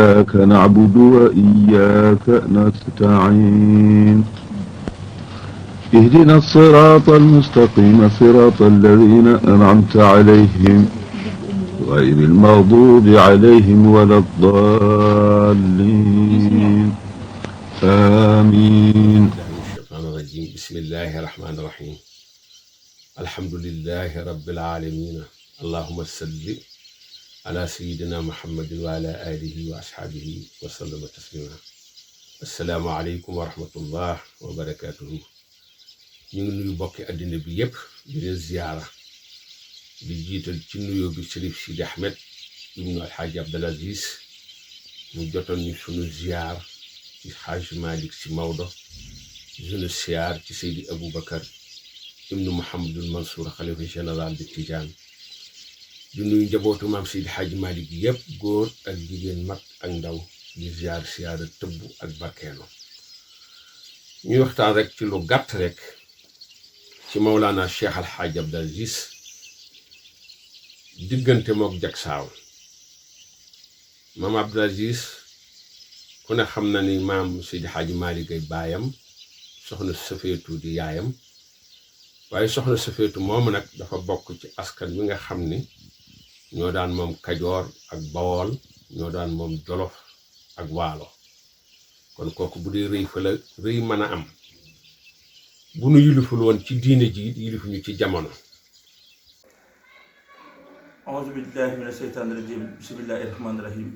إياك نعبد وإياك نستعين اهدنا الصراط المستقيم صراط الذين أنعمت عليهم غير المغضوب عليهم ولا الضالين آمين. الشيطان الرجيم. بسم الله الرحمن الرحيم. الحمد لله رب العالمين. اللهم صل على سيدنا محمد وعلى آله وأصحابه وسلم تسليما. السلام عليكم ورحمة الله وبركاته. ñu ngi nuyu bokki àddina bi yépp di leen ziyaara di jiital ci nuyoo bi Sërif Sidi Ahmed ibnu Alxaaji Abdul Aziz mu jotoon ñu sunu ziyaar ci Xaaj Malik Si Maodo, sunu ziyaar ci Seydi Aboubacar ibnu Mouhamadul Mansour xalifa général de Tidiane. di nuyu njabootu maam Seydi Xaaji Malik gi yépp, góor ak jigéen, mag ak ndaw, di ziyaara tëbb ak barkeelu. ñuy waxtaan rek ci lu gàtt rek ci Mawlana Cheikh Alxaaji Abdul Aziz, diggante mook jagsaaw. maam Abdul Aziz ku ne xam na ni maam Seydi Xaaji Malik ay baayam, soxna Safeetu di yaayam, waaye soxna Safeetu moomu nag dafa bokk ci askan wi nga xam ni ñoo daan moom Kajoor ak Bawol, ñoo daan moom Jolof ak Waalo. kon kooku bu dee rëy fa la rëy mën a am, bu nu yiliful woon ci diine ji yilifuñu ci jamono. أعوذ بالله من الشيطان الرجيم. بسم الله الرحمن الرحيم.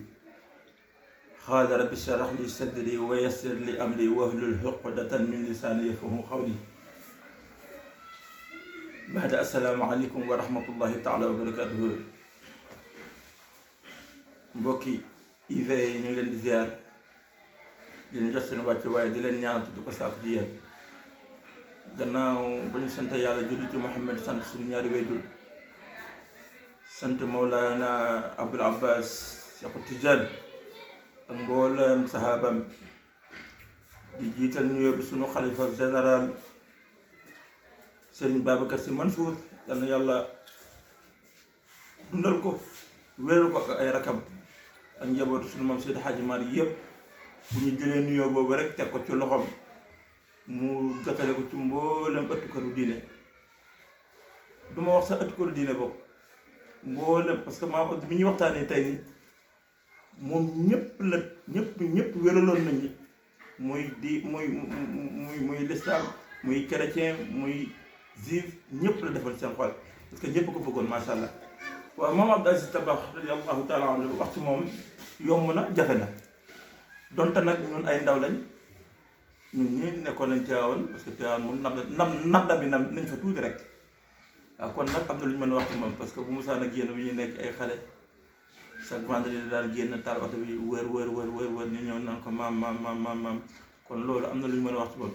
قال رب اشرح لي صدري ويسر لي أمري واحلل عقدة من لساني يفقهوا قولي. بعد السلام عليكم ورحمة الله تعالى وبركاته. mbokki IV yi ñu ngi leen di ziar, di leen jox seen wàccu waaye di leen ñaanal di ko sàkku ci yéen. gannaaw ba ñu sant yàlla julli ci Muhammad, sant suñu ñaari waajur, sant Mawlana Abul Abbas Cheikh Tidiane ak mboolem sahaabam, di jiital nuyoo bi suñu xalifa général Serigne Babacar Sy Mansour, yal na yàlla dundal ko, wéeru ko ak ay rakam ak njabootu suñu maam Seydi Hadji Malick yëpp. bu ñu jëlee nuyoo boobu rek teg ko ci loxoom mu jotale ko ci mboolem ëttu këru diine. du ma wax sax ëttu këru diine boobu mboolem, parce que maam mi ñuy waxtaanee tey nii moom ñëpp wéraloon nañu muy l'islam, muy chrétien, muy juif, ñëpp la defal seen xol, parce que ñëpp ko bëggoon macha allah. waaw maam Abdou Aziz Dabakh radiyallahu taala anhu wax ci moom yomb na jafe na, donte nag ñun ay ndaw lañ, ñun ñi nekkoon nañ Tiwaawan, parce que Tiwaawan moom nabda bi nañ fa tuuti rek. waaw kon nag am na lu ñu mën a wax ci moom, parce que bu Musaa nag génn bi ñu nekk ay xale, chaque vendredi daal génn taal oto bi wër ñu ñëw naan ko maam. kon loolu am na lu ñu mën a wax ci moom.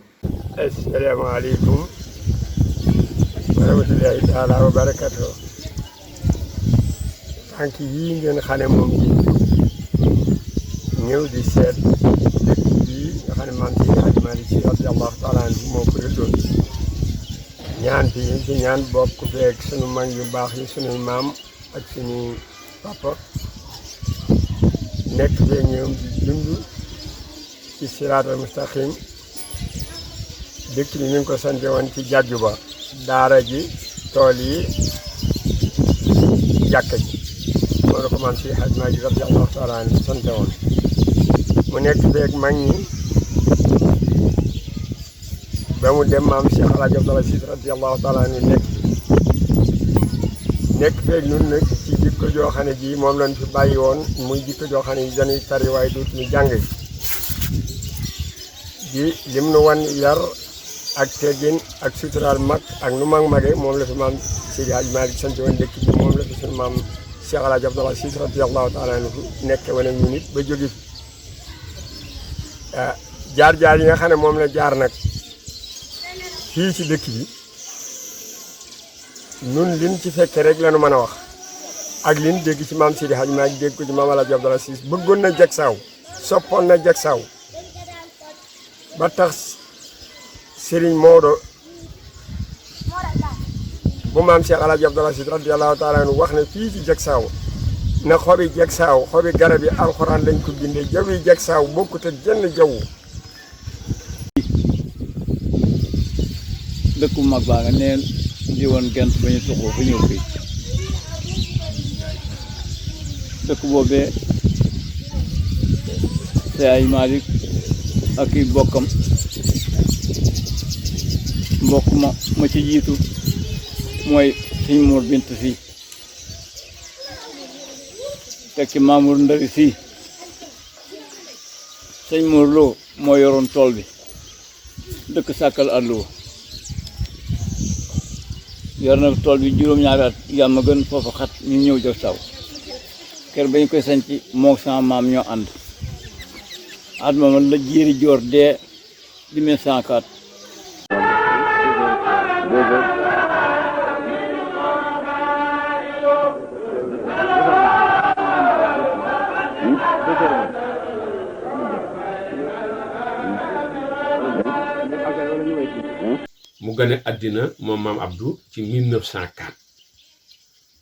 asalaamaaleykum wa rahmatullahi taala wa barakatuh. tànk yii ngeen xam ne moom ji ñëw di seet dëkk bii nga xam ne maam Seydi Hadji Malick Sy radiyallahu taala anhu moo ko rëddoon. ñaan fi ñu ci ñaan bokk feek sunu mag yu baax yi, sunuy maam ak sunuy papa, nekk fee ñoom di dund ci siraatal mustaqim. dëkk bi ñu ngi ko sante woon ci jàjju ba, daara ji, tool yi, jàkka ji, moo la ko maam Seydi Hadji Malick radiyallahu taala anhu sante woon. mu nekk feek mag ñi ba mu dem maam Cheikh Alaaji Abdul Aziz radiyallahu taala anhu nekk feeg ñun nag ci jikko joo xam ne ji moom lañ fi bàyyi woon, muy jikko joo xam ne dañuy tari waaye dootuñu jàng. di lim nu wan yar ak teggin ak suturaal mag ak nu mage moom la fi maam Seydi Hadji Malick sant woon dëkk bi, moom la fi sunu maam Cheikh Alaaji Abdul Aziz radiyallahu taala anhu nekk wane ñu nit ba jóge fi. jaar-jaar yi nga xam ne moom la jaar nag fii ci dëkk bi, nun liñ ci fekke rek lañu mën a wax, ak liñ dégg ci maam Seydi Hadji Malick dégg ko ci maam Alaaji Abdul Aziz. bëggoon na jagsaaw, soppoon na jagsaaw, ba tax Serigne Maodo bu maam Cheikh Alaaji Abdul Aziz radiyallahu taala anhu wax ne fii ci jagsaaw na xobi jeg saaw xobi garab yi alxuraan lañ ko bindee jaww yi jeg saaw bokkut ak jenn jaww. dëkku mag baa nga neen di woon gent ba ñu tuxoo ba ñëw fii dëkk boobee te ay Malick ak i bokkam mbokk ma ci jiitu mooy sëñ Mor Bint fii tekki Mamour Ndari fii sëñ Mor Lo moo yoroon tool bi dëkk sàkkal àlluwa yor na tool bi juróom-ñaari at yàlla ma gën foofa xat ñu ñëw jox saw kër ba ñu koy sanc moog sama maam ñoo ànd at moom la jéeri joor dee 1904 mu gane àddina moom maam Abdou ci 1904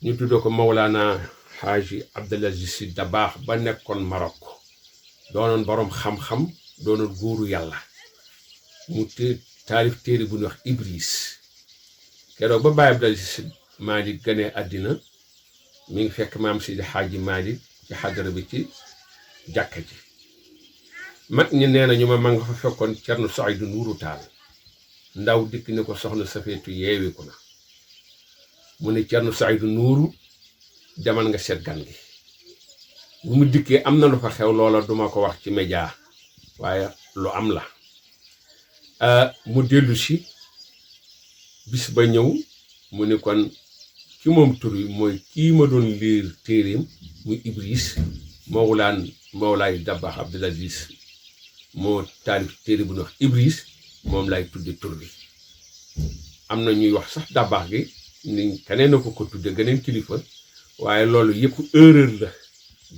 ñu tuddee ko Mawlana Haji Abdel Aziz Sy Dabakh ba nekkoon Maroc doonoon borom xam-xam doonoon góoru yàlla mu taalif téere bu ñuy wax Ibris keroog ba Baye Abdel Aziz Sy Malick ganee àddina mi ngi fekk maam Seydi Hadji Malick ci xadara bi ci jàkka ji mag ñi nee na ñu ma nga fa fekkoon Cerno Saydu Nuuru Taal ndaw dikk ni ko soxna Safeetu yeewiku na mu ne Cerno Saydu Nuuru demal nga seet gan gi bu mu dikkee am na lu fa xew loola duma ko wax ci média waaye lu am la mu dellu si bis ba ñëw mu ni kon ki moom tur yi mooy kii ma doon liir téeréem muy Ibris Mawlaay Dabakh Abdel Aziz moo taalif téere bu ñu wax Ibris moom lay tudde tur bi am na ñuy wax sax Dabakh gi ni keneen na ko tudde geneen kilifa waaye loolu yëpp erreur la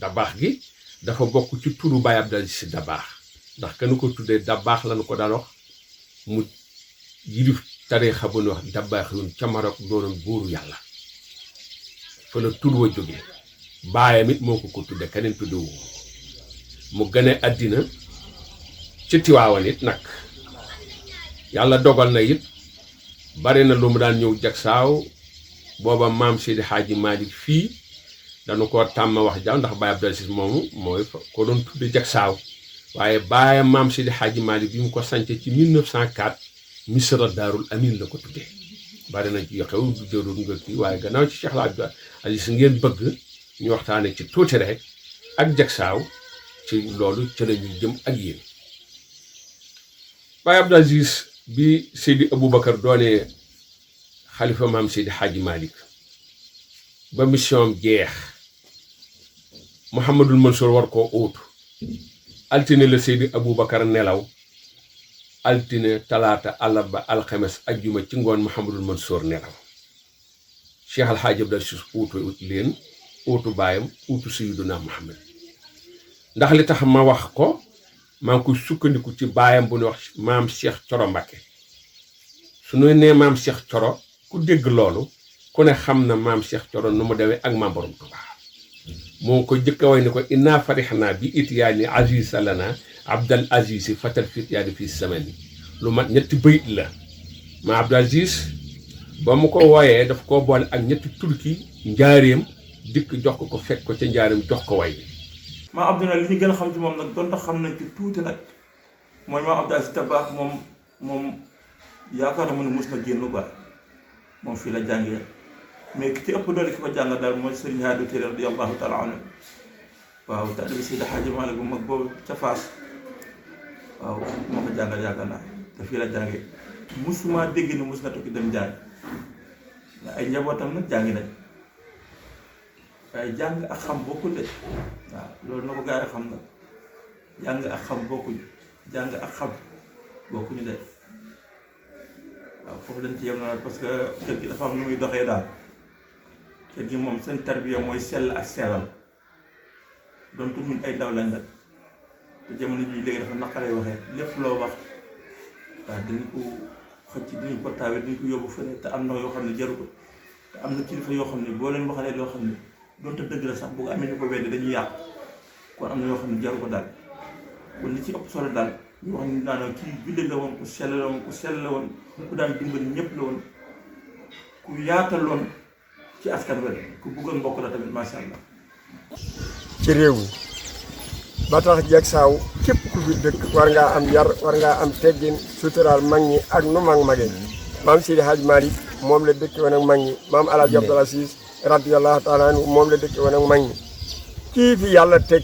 Dabakh gi dafa bokk ci turu Baye Abdel Aziz Sy Dabakh ndax kenn ko tuddee Dabakh lañu ko daan wax mu yilif tariixa bu ñu wax Dabakh yoon ca Maroc doonoon góoru yàlla fa la tur wa jóge baayam it moo ko tudde keneen tuddewu mu gane àddina ci Tiwaawan it nag yàlla dogal na it bari na lu mu daan ñëw jagsaaw booba maam Seydi Hadji Malick fii dañu ko tàmm wax jaaw ndax Baye Abdel Aziz moomu mooy ko doon tudde jagsaaw waaye baayam maam Seydi Hadji Malick bi mu ko sance ci 1904 Misra Daarul Amin la ko tuddee bari na ci xew du jërul nga kii waaye gannaaw ci Cheikh Abdel Aziz ngeen bëgg ñu waxtaane ci tuuti rek ak jagsaaw ci loolu ci la ñuy jëm ak yéen Baye Abdel Aziz bi Seydi Aboubacar doonee xalifa maam Seydi Hadji Malick ba mission jeex Mouhamadul Mansour war koo uutu altine la Seydi Aboubacar nelaw altine talaata àllarba alxames ajjuma ci ngoon Mouhamadul Mansour nelaw Cheikh Al Hadj Abdel Aziz uutu leen uutu baayam uutu Sayyiduna Muhammad ndax li tax ma wax ko maa ngi koy sukkandiku ci baayam bu ñuy wax maam Cheikh Coro Mbacké su ñu nee maam Cheikh Coro ku dégg loolu ku ne xam na maam Cheikh Coro nu mu demee ak maam Borom Tuubaa moo ko jëkk a way ni ko inna farihna bi ityaani aziz lana Abdel Aziz fatal fityaani fii samani lu mat ñetti bayit la ma Abdel Aziz ba mu ko wooyee daf koo boole ak ñetti turki njaareem dikk jox ko fekk ko ca njaareem jox ko way bi maa Abdou nag li ñu gën a xam ci moom nag donte xam nañ ci tuuti nag mooy maam Abdel Aziz Sy Dabakh moom yaakaar na mu ne mus na génn ba moom fii la jàngee mais ki ci ëpp doole ki ko jàng daal mooy Serigne Hadi Touré radiyallahu taala anhu waaw taalibe Seydi Hadji Malick bu mag boobu ca Fass waaw moo ko jàngal yaakaar naa te fii la jàngee musuma dégg ni mus na tukki dem jàng ay njabootam nag jàngi nañ waaye jàng ak xam bokkul de waaw loolu na ko gaa yi xam na jàng ak xam bokkuñ jàng ak xam bokkuñu de waaw foofu lañ ci yem na parce que kër gi dafa am nu muy doxee daal kër gi moom seen tarbiya mooy sell ak sellal doon ñun ay ndaw lañ nag te jamono ji léegi dafa naqaree waxee lépp loo wax waaw dañu ko xëcc dañu ko taawee dañu ko yóbbu fële te am na yoo xam ne jaru ko te am na kilifa yoo xam ne boo leen waxalee loo xam ne donte dëgg la sax bu amee ñu ko weddi dañuy yàq kon am na yoo xam ne jaru ko daal kon li ci ëpp solo daal ñu wax ni daanaka kii jullit la woon ku sell la woon ku sell la woon ku daan dimbali ñëpp la woon ku yaataloon ci askan wi ku bëggoon mbokk la tamit macha allah. ci réew mi ba tax Jaksaaw képp ku fi dëkk war ngaa am yar war ngaa am teggin suturaal mag ñi ak nu mag magee maam Seydi Hadj Malick moom la dëkk woon ak mag ñi maam El Hadj Abdoul Aziz radiyallahu taala anhu moom la dëkk woon ak mag ñi kii fi yàlla teg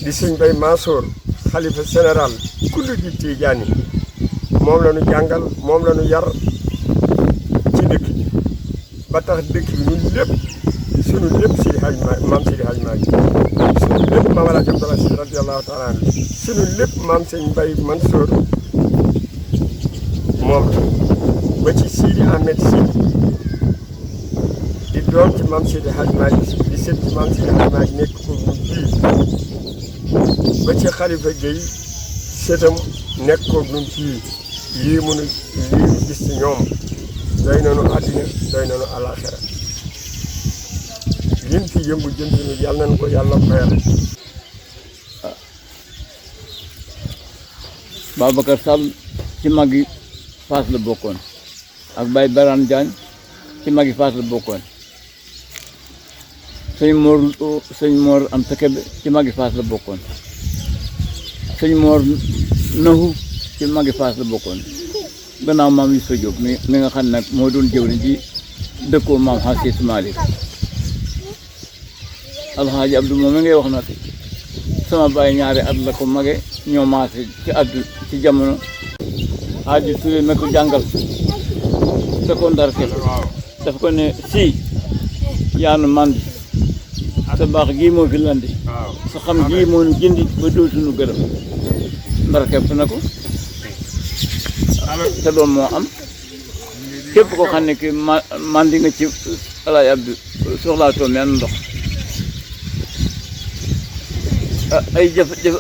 di sëñ Bay Mansour xalifa général kullu ji Tijaani moom la ñu jàngal moom la ñu yar ci dëkk bi ba tax dëkk bi ñun lépp sunu lépp Seydi Hadj Malick maam Seydi Hadj Malick sunu lépp maam El Hadj Abdoul Aziz radiyallahu taala anhu sunu lépp maam sëñ Bay Mansour moom ba ci Sidi Ahmed Si di doom ci maam Seydi Hadj Malick di sët ci maam Seydi Hadj Malick nekk ko mu bii ba ci Xalifa Gueye sëtam nekk ko nu fii lii mu gis ci ñoom doy nañu àddina doy nañu àllaaxira lim fi yëngu jëm ci yàlla nañu ko yàlla fayal. Babacar Sall ci magi Fass la bokkoon ak Baye Barane Diagne ci magi Fass la bokkoon sëñ Mor am Takebe ci magi Fass la bokkoon sëñ Mor Nahu ci magi Fass la bokkoon gannaaw maam Yusufa Diop mi nga xam ne nag moo doon jëwriñ ci dëkkoo maam Xasis Malick Alxaaji Abdou moom mi ngay wax nag sama baay ñaari at la ko mage ñoo maase ci addu ci jamono Hadji Touré ma ko jàngal secondaire ke daf ko ne si yaanu mandi sa baax gii moo fi landi sa xam gii moo nu jëndi ba dootuñu gërëm ndar kepp na ko te doon moo am képp ko xam ne ki mandi nga ci Alaaji Abdu soxlaatoo meen ndox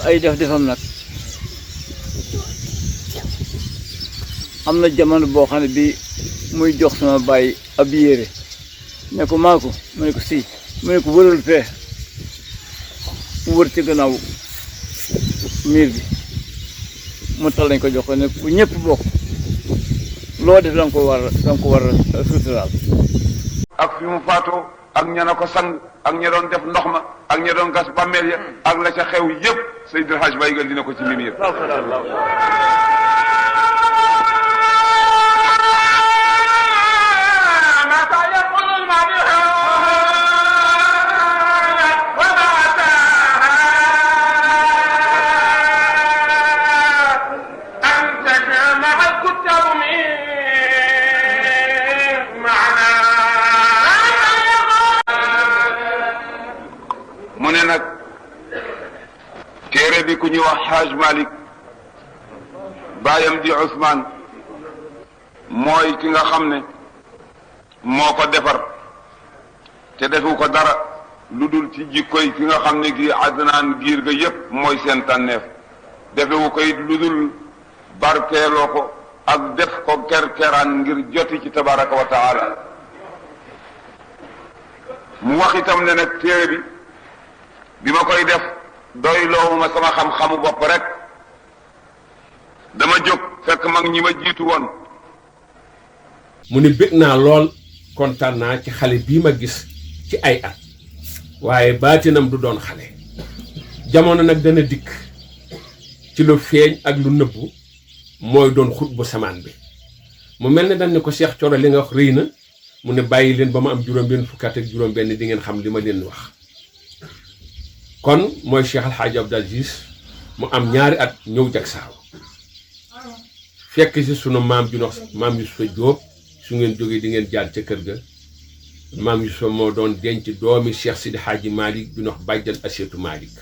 ay defam nag am na jamono boo xam ne bi muy jox sama baay ab yére ne ko maa ko mu ne ko si mu ne ko wëral fee mu wër ci gannaaw miir bi mu tal lañ ko jox ko ne bu ñëpp bokk loo def danga ko war a suturaal ak fi mu faatoo ak ña na ko sang ak ña doon def ndox ma ak ña doon gas bàmmeel ya ak la ca xew yëpp Seydil Hadj Baye dina ko ci mimir mu ne nag téere bi ku ñuy wax Hadj Malick baayam di Ousmane mooy ki nga xam ne moo ko defar te defu ko dara lu dul ci jikkoy ki nga xam ne gi Adnaan giir ga yépp mooy seen tànneef defewu ko it lu dul barkeeloo ko ak def ko kerkeraan ngir joti ci tabaraka wa taala mu wax itam ne nag téere bi ma koy def doy loowu ma sama xam-xamu bopp rek dama jóg fekk mag ñi ma jiitu woon mu ne bëgg naa lool kontaan naa ci xale bii ma gis ci ay at waaye baatinam du doon xale jamono nag dana dikk ci lu feeñ ak lu nëbbu mooy doon xut bu samaan bi mu mel ne dañ ne ko Cheikh Thioro li nga wax rëy na mu ne bàyyi leen ba ma am juróom-benn fukki at ak juróom-benn di ngeen xam li ma leen wax kon mooy Cheikh El Hadj Abdoul Aziz mu am ñaari at ñëw Jaksaaw fekk si sunu maam ju nox maam Yusufa Diop su ngeen jógee di ngeen jaar ca kër ga maam Yusufa moo doon denc doomi Cheikh Sidi Hadji Malick bi nox bàjjan Aseetu Malick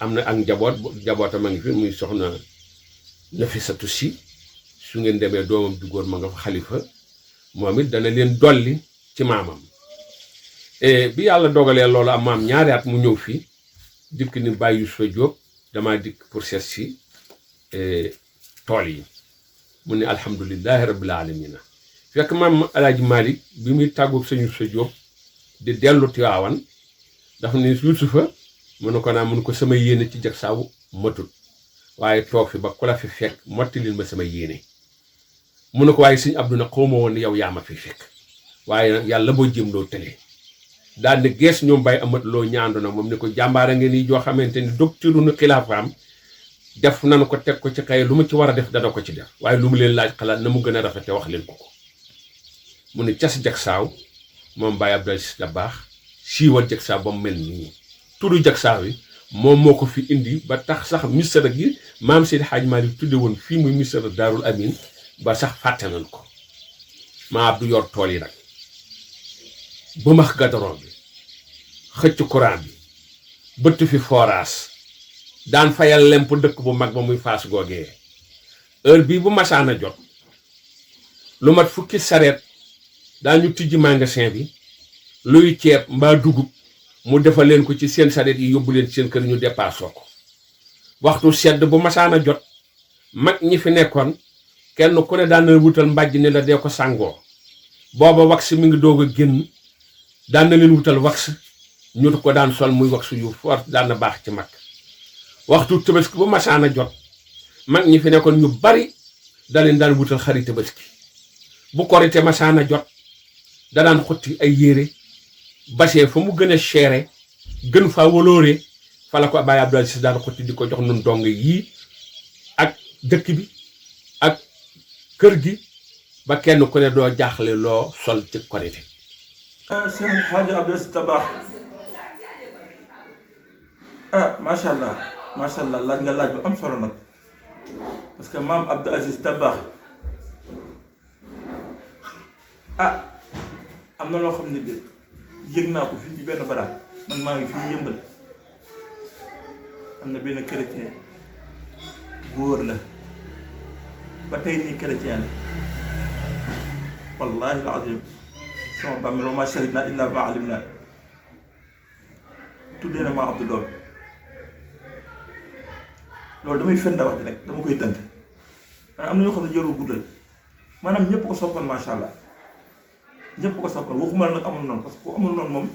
am na ak njabootam a ngi fi muy soxna Nafisatu Si su ngeen demee doomam ju góor ma nga fa xalifa moom it dana leen dolli ci maamam bi yàlla dogalee loolu am maam ñaari at mu ñëw fii dikk ni Baye Yusufa Diop damaa dikk pour seet si tool yi mu ne alhamdulilahi rabbil alamina fekk maam Alaaji Malick bi muy tàggoog sëñ Yusufa Diop di dellu Tiwaawan dafa ne Yuusufa mu ne ko naa mun ko sama yéene ci Jaksaaw matut waaye toog fi ba ku la fi fekk mottalil ma sama yéene mu ne ko waaye sëñ Abdou na xawma woon yow yaa ma fi fekk waaye nag yàlla boo jëm loo tëlee daal di gees ñoom bay amat loo ñaandu na moom ne ko jàmbaara ngeen ni joo xamante ni docteur nu xilaafaam def nanu ko teg ko ci xëy lu mu ci war a def dana ko ci def waaye lu mu leen laaj xalaat na mu gën a rafete wax leen ko mu ne cas Jaksaaw moom Baye Abdou Aziz Dabakh siiwal Jaksaaw ba mu mel nii turu Jaksaaw yi moom moo ko fi indi ba tax sax misra gi maam Seydi Hadj Malick tudde woon fii muy misra Daarul Amin ba sax fàtte nañ ko maa Abdou yor tool yi nag ba max gadaron bi xëcc courant bi bëtt fi forage daan fayal lemp dëkk bu mag ba muy Fass googee heure bii bu masaana jot lu mat fukki sareet daañu tijji magasin bi luy ceeb mbaa dugub mu defal leen ko ci seen sareet yi yóbbu leen seen kër ñu dépassoo ko waxtu sedd bu masaana jot mag ñi fi nekkoon kenn ku ne daan na wutal mbàjj ne la dee ko sàngoo booba wax mi ngi doog a génn daan na leen wutal wax ñu ko daan sol muy wax yu fort daan na baax ci mag waxtu tabaski bu masaana jot mag ñi fi nekkoon ñu bari da leen daan wutal xari tabaski bu korite masaana jot da daan xotti ay yére basee fa mu gën a seere gën fa woloore fa la ko Baye Abdou Aziz daan xotti di ko jox nun dong yii ak dëkk bi ak kër gi ba kenn ku ne doo jaaxle loo sol ci korite sëñ Hadj Abdou Aziz Dabakh macha allah laaj nga laaj bu am solo nag parce que maam Abdou Aziz Dabakh am na loo xam ne de yëg naa ko fii ci benn baraat man maa ngi fii Yëmbal am na benn chrétien góor la ba tey nii chrétien la wallahi alazim sama bàmmeel wa maa shahidnaa illaa bimaa alimnaa tuddee na maa Abdou doom loolu damay fen da wax di rek dama koy tënk maanaam am na ñoo xam ne jarul guddal maanaam ñëpp ko soppoon macha allah ñëpp ko soppoon waxuma la nag amul noonu parce que ku amul noonu moom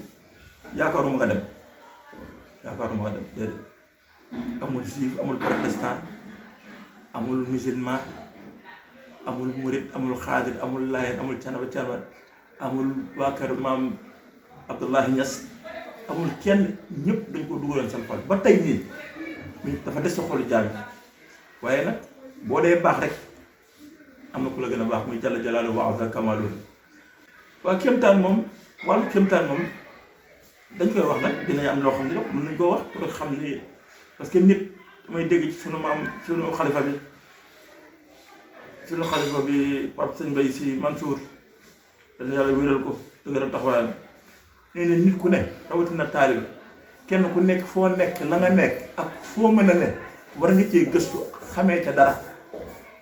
yaakaaruma nga dem déedéet amul juif amul protestant amul musulman amul murit amul xaadir amul laayeen amul canaba amul waa kër maam Abdoulahi Niass amul kenn ñëpp dañ ko dugaloon seen xol ba tey nii dafa des sa xolu jaam waaye nag boo dee baax rek am na ku la gën a baax muy jalla jalaalu wa azza kamaalu waa kéemtaan moom wàllu kéemtaan moom dañ koy wax nag dinañ am loo xam ne mën nañ koo wax pour xam ni parce que nit damay dégg ci sunu maam sunu xalifa bi Pape Sëñ Bay Si Mansour dana yàlla wéral ko dëgëral taxawaayam nee na nit ku ne rawatina taalibe kenn ku nekk foo nekk la nga nekk ak foo mën a ne war nga cee gëstu xamee ca dara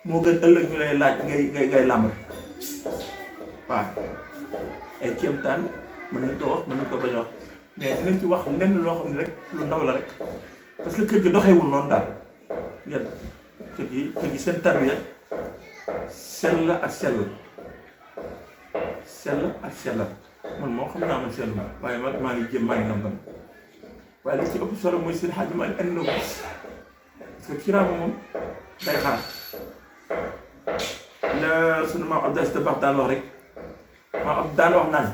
moo gën ëllëg ñu lay laaj ngay làmb waaw ay kéemtaan mën nañ ko wax mën nañ ko bañ a wax mais dinañ ci wax lenn loo xam ne rek lu ndaw la rek parce que kër gi doxewul noonu daal ngeen kër gi seen tarbiya sell ak sellal man moo xam naa man sellu waaye man maa ngi jéem maa ngi nam waaye li ci ëpp solo mooy seen xaaj maa ngi andi na ko parce que kiraama moom day xaar la sunu maam Abdou Aziz Dabakh daan wax rek maam Abdou daan wax naan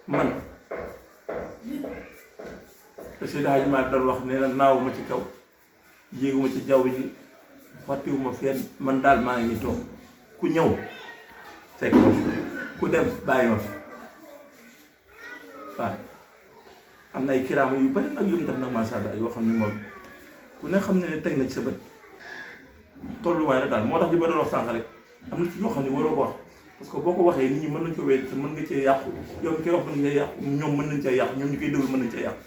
man te seen xaaj maa doon wax nee na naawuma ci kaw yéeguma ci jaww ji fàttewuma fenn man daal maa ngi toog ku ñëw fekk ma ku dem bàyyi ma fi waaw am na ay kiraama yu bari nag yu mu def nag macha allah yoo xam ne moom ku ne xam ne teg na ci sa bët tolluwaay la daal moo tax li ma doon wax sànq rek am na ci yoo xam ne waroo ko wax parce que boo ko waxee nit ñi mën nañ ko wéy te mën nga cee yàqu yow mi koy wax mën nga cee yàqu ñoom mën nañ cee yàqu ñoom ñu koy déglu mën nañ cee yàqu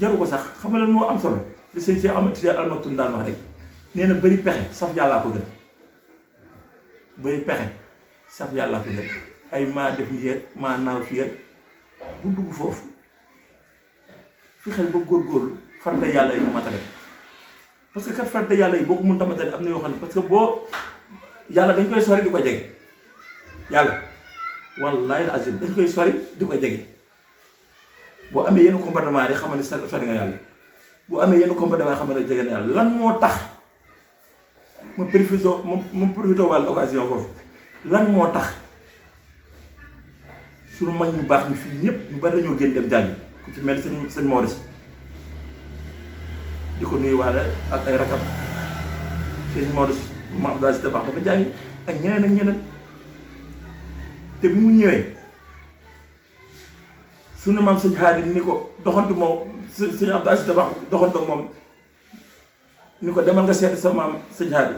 jaru ko sax xam nga lan moo am solo li sëñ si amati almatun daan wax rek nee na bëri pexe saf yàllaa ko gën bëri pexe saf yàllaa ko gën ay maa def nii maa naaw fii bu dugg foofu fexeel ba góorgóorlu farata yàlla yi mu matale parce que kat farata yàlla yi boo ko mënta matale am na yoo xam ne parce que boo yàlla dañ koy sori di ko jege yàlla wallahi azim dañ koy sori di ko jege boo amee yenn comportement yi xam ne sori nga yàlla boo amee yenn comportement yi xam ne jege na yàlla lan moo tax ma profité wàllu occasion foofu lan moo tax suñu mag ñu baax ñu fii ñëpp ñu bari dañoo génn dem jàngi ku ci mel ni sëñ Maodo di ko nuyuwaale ak ay rakam sëñ Maodo Maam Abdou Aziz Dabakh dafa jàngi ak ñeneen ak ñeneen te bi mu ñëwee suñu maam sëñ Haadi ni ko doxantu moom sëñ Abdou Aziz Dabakh doxantu moom ni ko demal nga seeti sa maam sëñ Haadi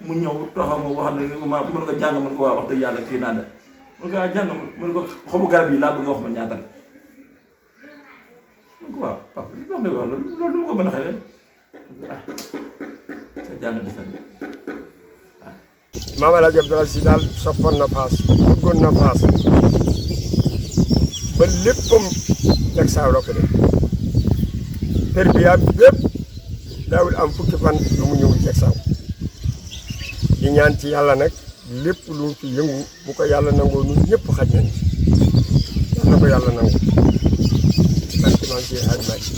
mu ñëw taxaw ma wax ne ma mën nga jàng mën ko waa wax dëgg yàlla kii naan mën nga jàng mën ko xobu garab yi laa bëgg nga wax ma ñaata la mën ko waaw papa li wax dëgg loolu du ma ko mën a xëy sa jàng defal Maam El Hadj Abdoul Aziz daal soppoon na Fass bëggoon na Fass ba léppam jag saaw la ko def tarbiyaam bépp daawul am fukki fan lu mu ñëwul jag saaw di ñaan ci yàlla nag lépp lu mu fi yëngu bu ko yàlla nangoo ñun ñëpp xaj nañ yal na ko yàlla nangu barke maam Seydi Hadji Malick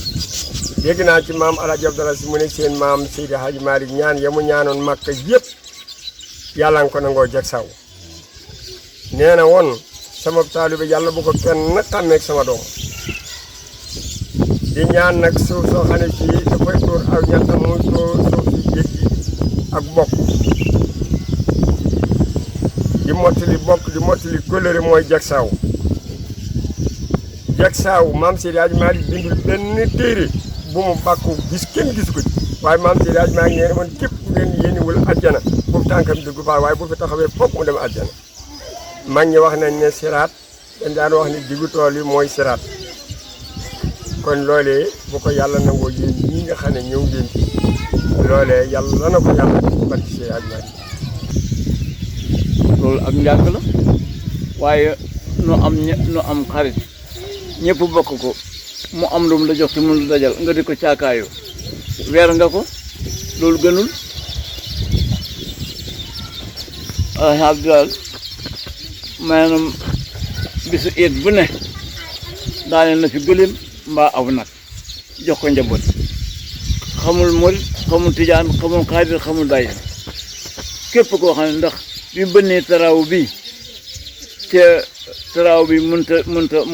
dégg naa ci maam El Hadj Abdoul Aziz mu ne seen maam Seydi Hadji Malick ñaan ya mu ñaanoon Makka yëpp yàlla nga ko nangoo jag saw nee na woon sama taalibe yàlla bu ko kenn xàmmeeg sama doom di ñaan nag suuf soo xam ne fii dafay tóor aw ñaxam muy tóor suuf si géej gi ak bokk di mottali kóllëre mooy jag saaw maam Seydi Hadji Malick bindul benn téere bu mu bàkku gis kenn gisu ko ci waaye maam Seydi Hadji Malick nee na man képp ku ngeen yéeniwul àjjana bu tànkam dugg faa waaye bu fi taxawee foog mu dem àjjana mag ñi wax nañ ne siraat dañ daan wax ni diggu tool yi mooy siraat kon loolee bu ko yàlla nangoo yéen ñi nga xam ne ñëw ngeen ci loolee yàlla na ko yàlla barke Seydi Hadji Malick loolu ak njàng la waaye nu am xarit ñëpp bokk ko mu am lu mu la jox te mënul dajal nga di ko caakaayu weer nga ko loolu gënul Abdoulaye maanaam bisu eet bu ne daane na fi gëléem mbaa aw nag jox ko njaboot xamul murit xamul tijaan xamul xaadir xamul daay képp koo xam ne ndax bi bënnee taraaw bi te taraaw bi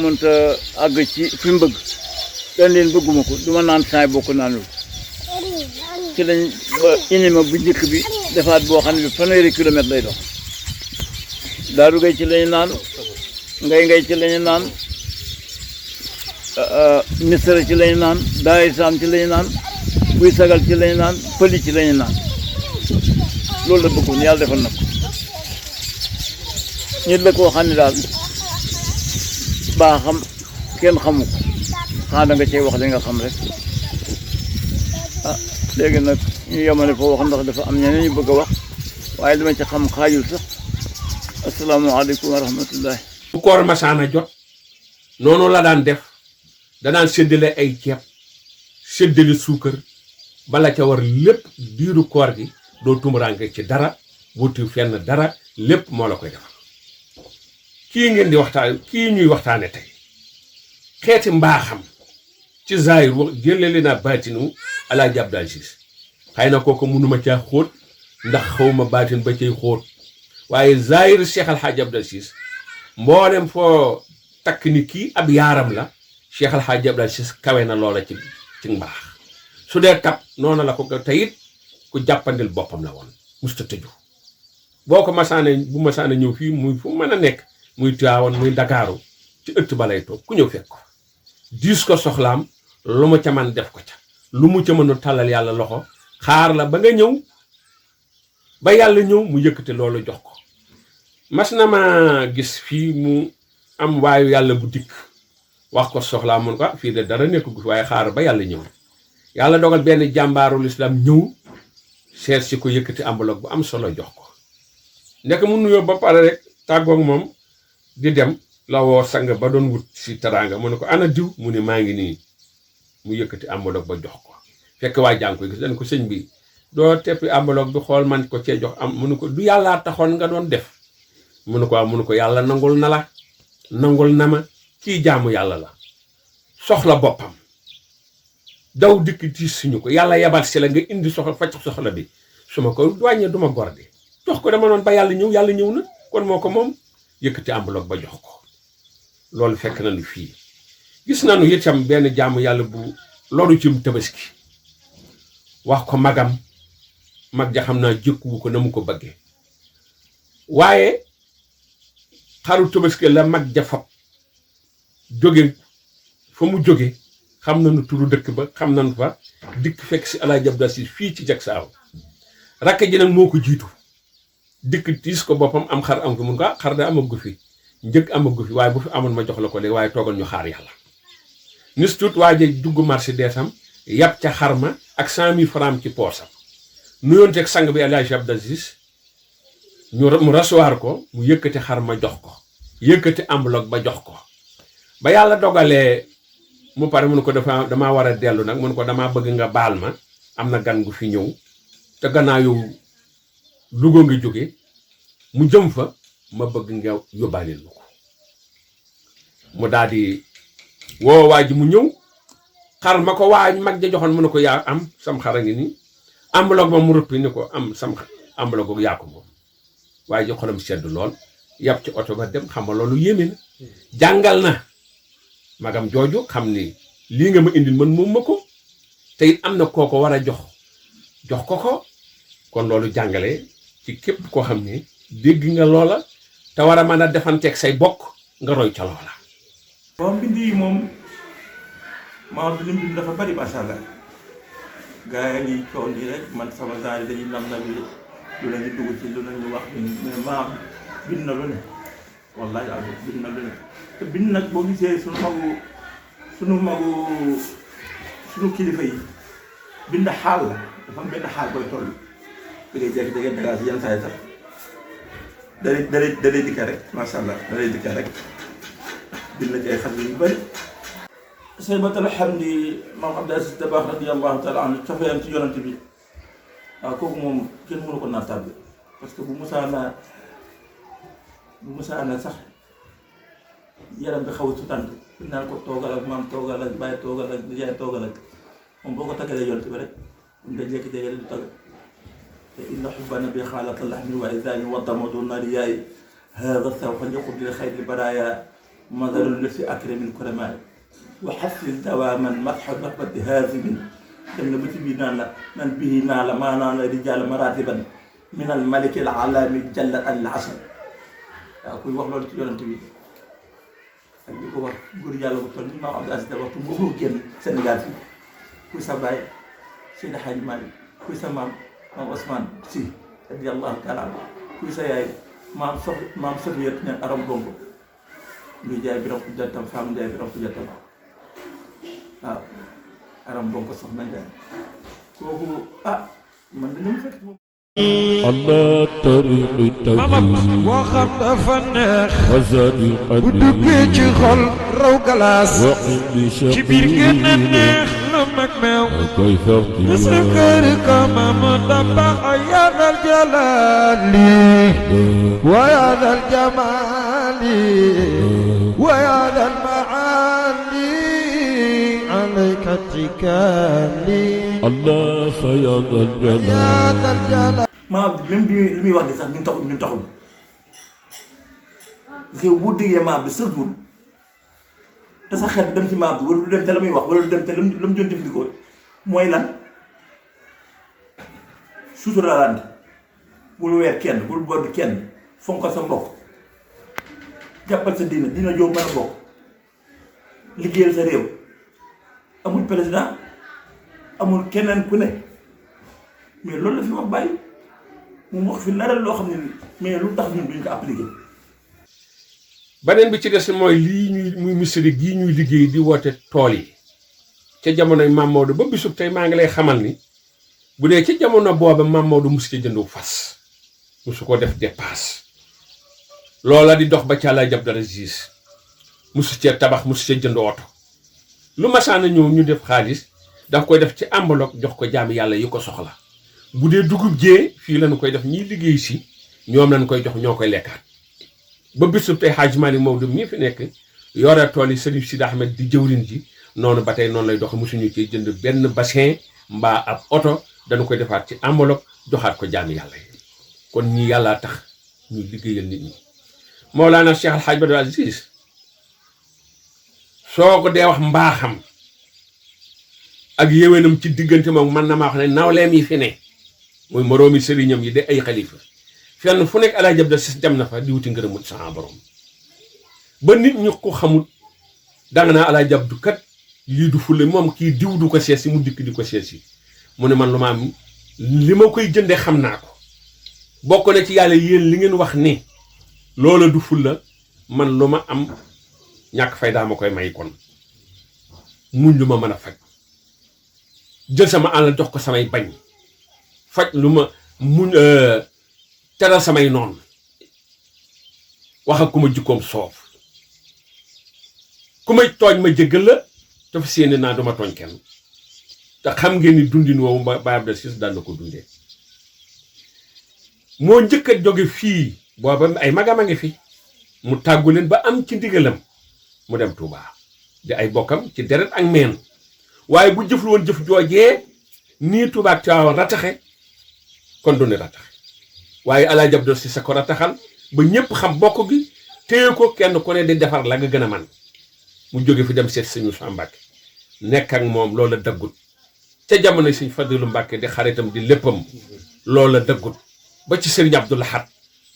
mënta àgg ci fi mu bëgg dañ leen bëgguma ko du ma naan saay bokk naanul ci lañ ba inima bu njëkk bi defaat boo xam ne bi fanweeri kilomètre lay dox Daaru Gay ci lañu naan ngay ci lañu naan misra ci lañu naan daay saam ci lañu naan buy sagal ci lañu naan pëli ci lañu naan loolu la bëggoon yàlla defal na ko nit la koo xam ne daal baaxam kenn xamu ko xanaa da nga cey wax li nga xam rek léegi nag ñu yemale foo wax ndax dafa am ñeneen ñu bëgg a wax waaye dama ci xam xaajul sax asalaamaaleykum wa rahmatullahi bu koor masaana jot noonu la daan def danaan séddale ay ceeb séddale suukar bala ca war lépp diiru koor gi doo tumuraange ci dara wuti fenn dara lépp moo la koy defal kii ngeen di waxtaan kii ñuy waxtaane tey xeeti mbaaxam ci zaahir wax jëleli naa baatinu Alaaji Abdou Aziz xëy na kooku mënuma caa xóot ndax xawma baatin ba cay xóot waaye zaahir Cheikh Alhaaji Abdou Aziz mboolem foo takk ni kii ab yaaram la Cheikh Alhaaji Abdou Aziz kawe na loola ci mbaax su dee tab noonu la ko teyit ku jàppandil boppam la woon musta tëju boo ko bu masaane ñëw fii muy fu mën a nekk muy Tiwaawan muy Dakaaru ci ëtt ba lay toog ku ñëw fekk ko diis ko soxlaam lu mu ca man def ko ca lu mu ca mën a tàllal yàlla loxo xaar la ba nga ñëw ba yàlla ñëw mu yëkkate loolu jox ko mas na ma gis fii mu am waayu yàlla bu dikk wax ko soxlaam mun ko fii de dara nekk gu fi waaye xaar ba yàlla ñëw yàlla dogal benn jàmbaarul islam ñëw seet si ko yëkkati enveloppe bu am solo jox ko nekk mu nuyoo ba pare rek tàggoog moom di dem la woo sang ba doon wut si teraanga mu ne ko ana diw mu ne maa ngi nii mu yëkkati enveloppe ba jox ko fekk waa jàng koy gis dañ ko sëñ bi doo teppi enveloppe bi xool man ko cee jox am mu ne ko du yàllaa taxoon nga doon def mu ne ko waaw mu ne ko yàlla nangul na la nangul na ma kii jaamu yàlla la soxla boppam daw dikk tiis suñu ko yàlla yebal si la nga indi soxla faj soxla bi su ma ko wàññee du ma gor di jox ko dama noon ba yàlla ñëw na kon moo ko moom yëkkati enveloppe ba jox ko loolu fekk nañu fii gis nañu itam benn jaamu yàlla bu loolu ci tabaski wax ko magam mag ja xam naa jëkkuwu ko na mu ko bëggee waaye xaru tabaski la mag ja fab jóge fa mu jóge xam nañu turu dëkk ba xam nañu fa dikk fekk si Alaaji Abdou Aziz fii ci Jaksaaw rakk ji nag moo ko jiitu dikk tiis ko boppam am xar am ko mun ko xar da amagu fi njëkk amagu fi waaye bu fi amoon ma jox la ko léegi waaye toogal ñu xaar yàlla nis tuut waaje dugg marché deesam yàpp ca xar ma ak 100 000 francs ci poosam nuyoonteeg sang bi Alaaji Abdou Aziz mu recevoir ko mu yëkkati xar ma jox ko yëkkati enveloppe ba jox ko ba yàlla dogalee mu pare mun ko damaa war a dellu nag mun ko damaa bëgg nga baal ma am na gan gu fi ñëw te gannaaw yow Louga nga jóge mu jëm fa ma bëgg nga yóbbaale lu ko mu daal di woo waa ji mu ñëw xar ma ko waa mag ja joxoon mu ne ko yaa am sam xar a ngi nii enveloppe ba mu rëppi ni ko am sam enveloppe ko yaa ko moom waaye ji xolam sedd lool yàpp ci oto ba dem xam nga loolu yéeme na jàngal na magam jooju xam ni lii nga ma indil man moom ma ko te it am na koo ko war a jox ko kon loolu jàngale ci képp koo xam ne dégg nga loola te war a mën a defanteeg say bokk nga roy ca loola. bon mbind yi moom maa bi lim bind dafa bari macha allah gars yi coow nii rek man sama genre yi dañuy nam na bi lu la ñu dugg ci lu la ñu wax mais maa bind na lu ne wallahi ak bind na lu ne te bind nag boo gisee sunu kilifa yi bind xaal la dafa am benn xaal booy toll da ngay jekk da ngay dagaas yenn saa yi sax da lay dikka rek macha allah da lay dikka rek bind na ci ay xas yu bëri saybatal hamdi maam Abdou Aziz Dabakh radiyallahu taala anhu cofeeyam ci yonent bi waaw kooku moom kenn mënu ko naatable parce que bu musaana sax yaram bi xaw a sutant naan ko toogal ak maam toogal ak bàyyi toogal ak yaay toogal ak moom boo ko taggalee yonent bi rek nga jékki-jékki di tagg te inna xubba nabi xaalata lahmi wa idaani wa damadu nari yaay hada sawxan yaqud li xayri baraaya madalu li fi akramil kuramaay wa xasil dawaaman matxa nafbati haasimin dem na ba ci biir naan bihi naa la maanaan la rijaal maratiban min al maliki al alami jalla al asal waaw kuy wax loolu ci yonent bi ak di ko wax góor yàlla bu toll ni maam Abdou Aziz Dabakh mu ko génn Sénégal fii kuy sa baay Seydi Hadji Malick kuy sa maam Ousmane Sy radiyallahu taala anhu kuy sa yaay maam Sofiyat ñaan aram bongo luy jaay biram ku jantam faamu jaay biram ku jantam waaw aram bongo soxna Njaay kooku man dañu fekk moom على طريق التوحيد وخم فنخ وزاد القدر ودبي ci xol raw galaas وعند ci biir gën a neex la mag meew كيف نسكر كما مدبع يا ذا الجلال ويا ذا الجمال ويا ذا المعالي عليك اتكالي الله فيا ذا يا الجلال ذا الجلال maam même bi li muy wax ni sax ñun taxul parce que bu déggee maam bi chaque jour te sa xel dem ci maam bi wala du dem te la muy wax wala du dem te la mu doon jëfandikoo mooy lan suturaalante bul weer kenn bul bodd kenn fonkal sa mbokk jàppal sa diina joo mën a bokk liggéeyal sa réew amul président amul keneen ku ne mais loolu la fi wax bàyyi moom wax fi leeral loo xam ne mais lu tax ñun duñ ko appliqué. beneen bi ci des mooy lii ñuy muy misiri gii ñuy liggéey di woote tool yi ca jamonoy Mame Maodo ba bisub tey maa ngi lay xamal ni bu dee ca jamono booba Mame Maodo musu ca jëndu fas musu ko def dépasse loola di dox ba ca Alaaji Abdou Aziz musu cee tabax musu cee jënd oto lu masaana ñëw ñu def xaalis daf koy def ci enveloppe jox ko jaami yàlla yi ko soxla bu dee dugub jee fii lañu koy def ñiy liggéey si ñoom lañ koy jox ñoo koy lekkaat ba bisub tey Hadj Malick Maodo mii fi nekk yore tool yi Serigne Sidi Ahmed di jëwrin ji noonu ba tey noonu lay doxe mosuñu ci jënd benn bassin mbaa ab oto dañu koy defaat ci enveloppe joxaat ko jaami yàlla yi kon ñi yàllaa tax ñu liggéeyal nit ñi Mawlana Cheikh Al Hadj Abdou Aziz soo ko dee wax mbaaxam ak yéwénam ci diggante moom man na maa wax ne nawleem yi fi ne muy moroomi sëriñam yi de ay xalifa fenn fu nekk Alaaji Abdou Aziz dem na fa di wuti ngërëmul sama borom ba nit ñu ko xamul danga naa Alaaji Abdou kat lii du fulle moom kii diw du ko seet si mu dikk di ko seet si mu ne man lu ma am li ma koy jënde xam naa ko bokk na ci yàlla yéen li ngeen wax ni loola du fulla man lu ma am ñàkk fay daa ma koy may kon muñ lu ma mën a faj jël sama àll jox ko samay bañ faj lu ma muñ teral samay noon wax ak ku ma jikkoom soof ku may tooñ ma jéggal la te fa séeni naa duma tooñ kenn te xam ngeen ni dundin woowu Baye Abdou Aziz daan na ko dundee moo njëkk a jóge fii booba ay magam a ngi fi mu tàggu leen ba am ci ndigalam mu dem Touba di ay bokkam ci deret ak meen waaye bu jëflu woon jëf joojee nii Touba ak Tiwaawan rataxe kon du ne rataxe waaye Alaaji Abdou Aziz sa ko rataxal ba ñëpp xam bokk gi téye ko kenn ku ne di defar la nga gën a man mu jóge fi dem seet sëñ Moussa Mbacke nekk ak moom loola dëggut ca jamono sëñ Fadilu Mbacke di xaritam di léppam loola dëggut ba ci sëriñ Abdou Lahad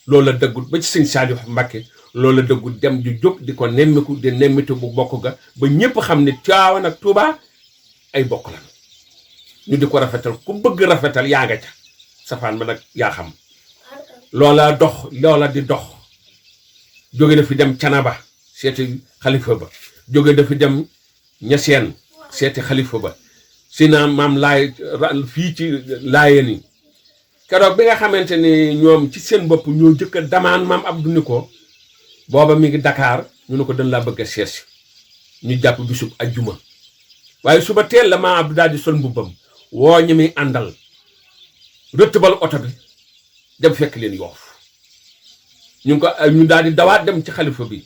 loola dëggut ba ci sëñ Saliou Mbacke loola dëggut dem di jóg di ko nemmiku di nemmitu bu bokk ga ba ñëpp xam ne Tiwaawan ak Touba ay bokk la ñu di ko rafetal ku bëgg rafetal yaa nga ca safaan ba nag yaa xam loola dox loola di dox jóge na fi dem Canaba seeti xalifa ba jóge dafi dem Ñaseen seeti xalifa ba si naa maam laay fii ci laayeen yi keroog bi nga xamante ni ñoom ci seen bopp ñoo jëkk a damaan maam Abdou ni ko booba mi ngi Dakar ñu ne ko dañ laa bëgg a seet si ñu jàpp bisub ajjuma waaye suba teel la maam Abdou daal di sol mbubbam woo ñi muy àndal rëttbal oto bi dem fekk leen Yoof ñu daal di dawaat dem ci xalifa bi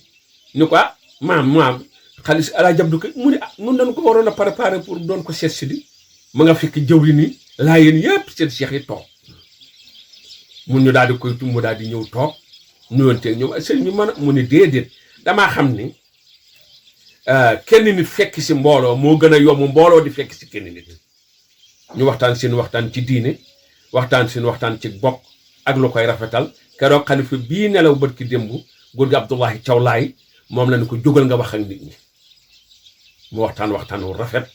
ñu ko maam xaalis Alaaji Abdou ko mu ne mun dañ ko waroon a préparer pour doon ko seet si di ma nga fekk jëwri ni laa yéen yëpp seen cheikh yi toog mun ñu daal di koy tum mu daal di ñëw toog nuyonteeg ñoom sëñ bi mën a mu ne déedéet damaa xam ni kenn nit fekk si mbooloo moo gën a yomb mbooloo di fekk si kenn nit ñu waxtaan seen waxtaan ci diine waxtaan seen waxtaan ci bokk ak lu koy rafetal keroog xalifa bii nelaw bët ki démb góor gi Abdoulahi Thiaw Laay moom la ni ko jógal nga wax ak nit ñi mu waxtaan wu rafet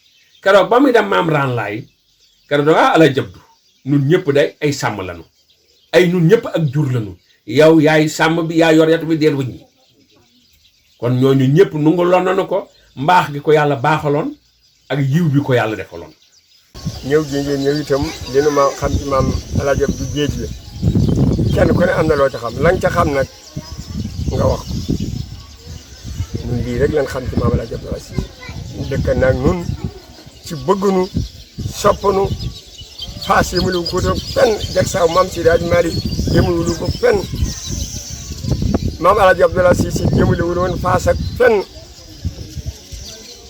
keroog ba muy dem maam raan laay keroog da Alaaji Abdou nun ñëpp day ay sàmm lañu ay nun ñëpp ak jur lañu yow yaay sàmm bi yaa yor yatu bi deel wëñ ñi kon ñooñu ñëpp nu nga lon nanu ko mbaax gi ko yàlla baaxaloon ak yiw bi ko yàlla defaloon ñëw gi ngeen ñëw itam li nu ma xam ci maam Alaaji Abdou géej la kenn ku ne am na loo ca xam la nga ca xam nag nga wax ko ñun lii rek lañ xam ci maam Alaaji Abdou Aziz ñu dëkk nag nun ci bëggunu soppanu faas yëmulu ko to pen jag saaw maam Seydi Hadji Malick yëmulu ko pen maam Alaaji Abdou Aziz si yëmulu woon faas ak pen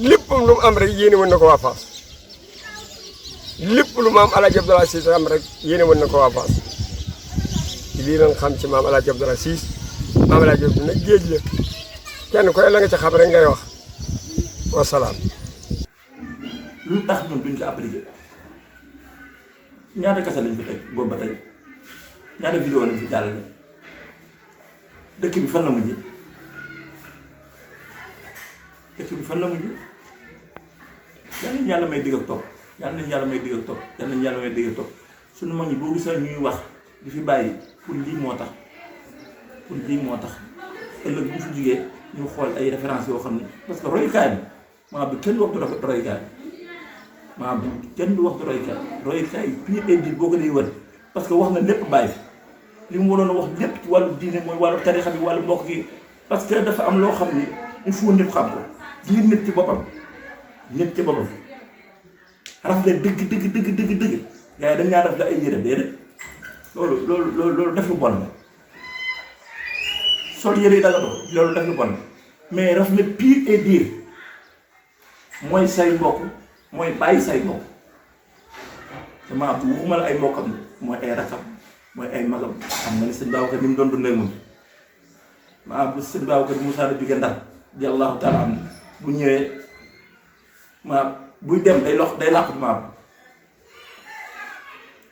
léppam lu mu am rek yéene woon na ko waa faas lépp lu maam Alaaji Abdou Aziz am rek yéene woon na ko waa faas lii lañ xam ci maam Alaaji Abdou Aziz maam Alaaji Abdou nag géej la kenn koy la nga ca xam rek ngay wax wasalaam. lu tax ñun duñ ko appliqué ñaata kese lañ fi teg boobu ba tey ñaata vidéo lañ fi jàllale dëkk bi fan la mujj yal nañu yàlla may digg ak topp yal nañu yàlla may digg ak topp suñu mag ñi boo gisee ñuy wax di fi bàyyi pour lii moo tax ëllëg bu fi jugee ñu xool ay références yoo xam ne parce que royukaay bi maa bi kenn du wax du royukaay royukaay pire et dire boo ko dee wër parce que wax na lépp bàyyi li mu waroon a wax lépp ci wàllu diine mooy wàllu tarixa bi wàllu mbokk gi parce que dafa am loo xam ni il faut nit xam ko lii nit ci boppam rafle dëgg gars yi dañ ñaa def la ay yére déedéet loolu def lu bon la sol yére yi danga dox loolu def lu bon mais rafle pire et dire mooy say mbokk mooy bàyyi say mbokk te maa bu waxuma la ay mbokkam mooy ay rakam mooy ay magam xam nga ni sëñ Babacar ni mu doon dundee moom maa bu sëñ Babacar Moussa la jóge Ndar di allahu taala am bu ñëwee maa buy dem day làqut maa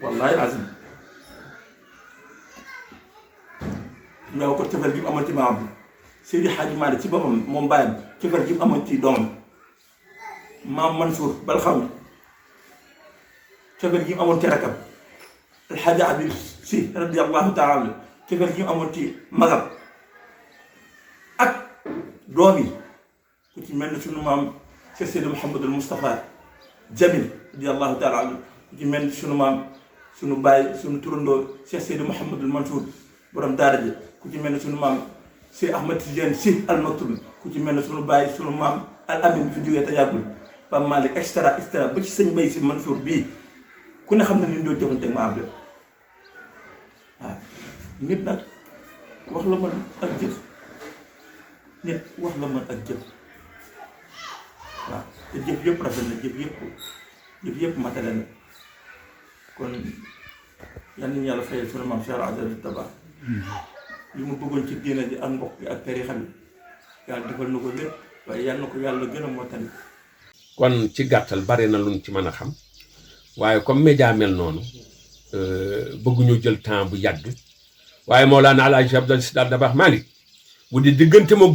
wallahi azim ñoo ko cofeel gi mu amoon ci maam bi Seydi Hadji Malick ci boppam moom bàyyam cofeel gi mu amoon ci doomam maam Mansour bal xam cofeel gi mu amoon ci rakam Alxaaji Abib Si radiyallahu taala anhu cofeel gi mu amoon ci magam ak doom yi ku ci mel ni sunu maam Cheikh Seydi Mouhamadul Moustapha Jamil radiyallahu taala anhu ku ci mel ni sunu maam sunu baay sunu turandoo Cheikh Seydi Mouhamadul Mansour borom daara ji ku ci mel ne sunu maam Cheikh Ahmad Tidiane Sy Al Maktoum ku ci mel ne sunu baay sunu maam Al Amin bi fi jógee te yàggul Pape Malick extra ba ci sëñ Bay Si Mansour bii ku ne xam ne ni ñu doon jëfante ak maam bi waaw nit nag wax la mën ak jëf nit wax la mën ak jëf waaw te jëf yëpp rafet na jëf yëpp matale na kon yal nañu yàlla fayal sunu maam Cheikh Adel Taba li mu bëggoon ci diina ji ak mbokk bi ak tariixa bi yàlla defal na ko lépp waaye yal na ko yàlla gën a mottali. kon ci gàttal bari na luñ ci mën a xam waaye comme média mel noonu bëgguñu jël temps bu yàgg waaye Mawlana El Hadj Abdou Aziz Dabakh Malick bu di diggante moom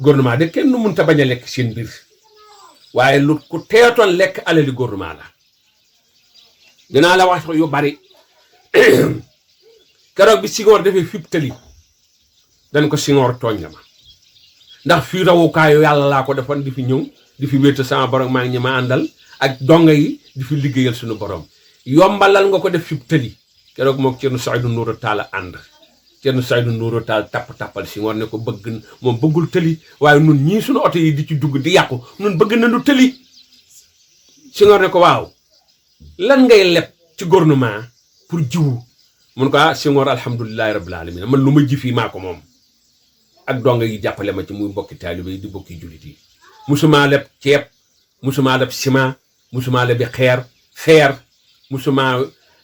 gouvernement de kenn nu mënta bañ a lekk seen biir waaye lu ku teetoon lekk alali gouvernement la dinaa la wax yu bari keroog bi Senghor defee fipp tëli dañ ko Senghor tooñ nga ma ndax fii rawukaayu yàlla laa ko defoon di fi ñëw di fi wéetal sama borom maa ngi ñi ma àndal ak donga yi di fi liggéeyal suñu borom yombalal nga ko def fipp tëli keroog moom Thierno Seydou Nourou Tall ànd Thierno Seydou Nourou Tall tappal Senghor ne ko moom bëggul tëli waaye nun ñii suñu oto yi di ci dugg di yàqu nun bëgg nañu tëli Senghor ne ko waaw lan ngay leb ci gouvernement pour jiwu mun ko Senghor alhamdulilahi rabbil alamin man lu ma ji fii maa ko moom ak donga yi jàppale ma ci muy mbokki taalibe yi di mbokki jullit yi musuma leb ceeb musuma leb ciment musuma leb xeer musuma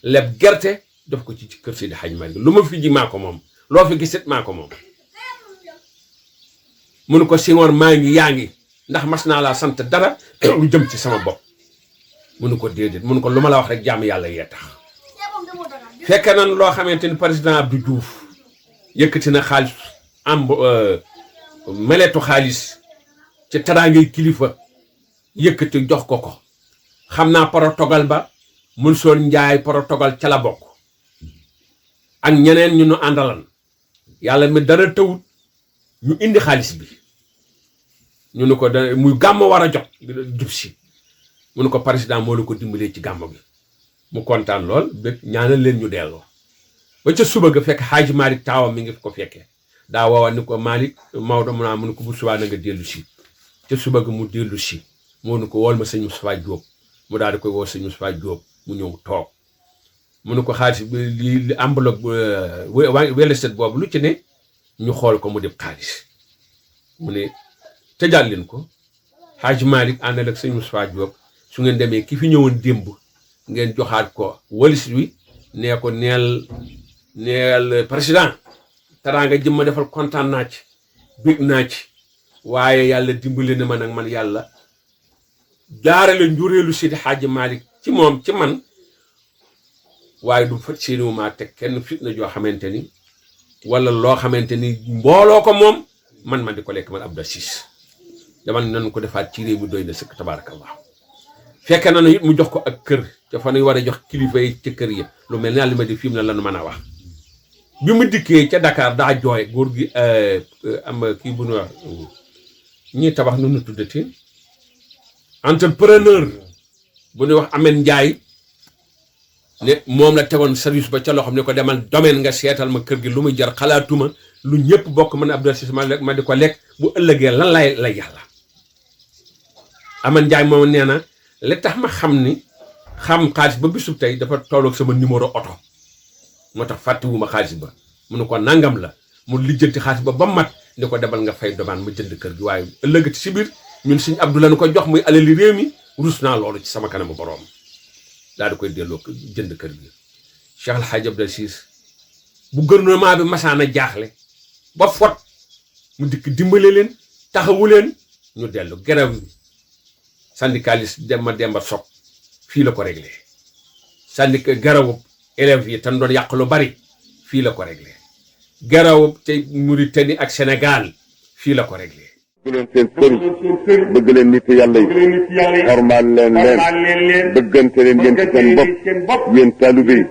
leb gerte def ko ci kër Seydi Hadji Malick lu ma fi ji maa ko moom loo fi gisit maa ko moom mun ko Senghor yaa ngi ndax mas naa laa sant dara lu jëm ci sama bopp munu ko déedéet munu ko lu ma la wax rek jàmm yàlla yee tax fekk nan loo xamante ni président Abdou Diouf yëkkati na xaalis meletu xaalis ci teraangay kilifa yëkkati jox ko xam naa protocole ba Mansour Ndiaye protocole ca la bokk ak ñeneen ñu nu àndalan yàlla mi dara tawut ñu indi xaalis bi ñu ne ko da muy gàmm war a jot jub si mu ne ko président moo la ko dimbalee ci gàmm bi mu kontaan lool ba ñaanal leen ñu delloo ba ca suba ga fekk Hadji Malick taawam mi ngi ko fekkee daa woowa ni ko Malick Maodo mu naa mu ne ko bu subaa na nga dellu si ca suba ga mu dellu si moo ne ko wool ma sëñ Moustapha Diop mu daal di koy woo sëñ Moustapha Diop mu ñëw toog mu ne ko xaalis bi li enveloppe weleset boobu lu ci ne ñu xool ko mu def xaalis mu ne tëjal leen ko Hadji Malick àndal ak sëñ Moustapha Diop su ngeen demee ki fi ñëwoon démb ngeen joxaat ko walis wi nee ko neel président teraanga jëm ma defal kontaan naa ci bég naa ci waaye yàlla dimbali na ma nag man yàlla jaarale njureelu Seydi Hadji Malick ci moom ci man waaye du fat seeniwu maa teg kenn fitna joo xamante ni wala loo xamante ni mbooloo ko moom man di ko lekk man Abdou Aziz dama nan ko defaat ci réew mi doy na sëkk tabarakallah fekk na it mu jox ko ak kër ca fa nuy war a jox kilifa yi ca kër yi lu mel ne li ma di fi mu ne lan mën a wax bi mu dikkee ca Dakar daa jooy góor gi am kii bu ñu wax ñii tabax nu nu tuddati entrepreneur bu ñuy wax Amen Ndiaye ne moom la tegoon service ba ca loo xam ne ko demal domaine nga seetal ma kër gi lu muy jar xalaatuma lu ñëpp bokk mën Abdou Aziz ma di ko lekk bu ëllëgee lan lay yàlla Amen Ndiaye moom nee na li tax ma xam xaalis ba bisub tey dafa tolloog sama numéro oto moo tax fàttewuma xaalis ba mu ne ko nangam la mu lijjanti xaalis ba mat ni ko debal nga fay demande ma jënd kër gi waaye ëllëgati si biir ñun suñ Abdou lañu ko jox muy alali réew mi rus naa loolu ci sama kanamu boroom daal di koy delloo jënd kër gi. Cheikh El Hadj Abdou Aziz bu gouvernement bi masaana jaaxle ba fot mu dikk dimbale leen taxawu leen ñu dellu grève bi syndicaliste Demba Sock fii la ko réglé syndicat grève élèves yi tan doon yàq lu bari fii la ko réglé grève te Mauritanie ak Sénégal fii la ko réglé. bëgg leen seen sëriñ bëgg leen nit yàlla yi xormaal leen bëggante leen yéen ci seen bopp yéen taalibe yi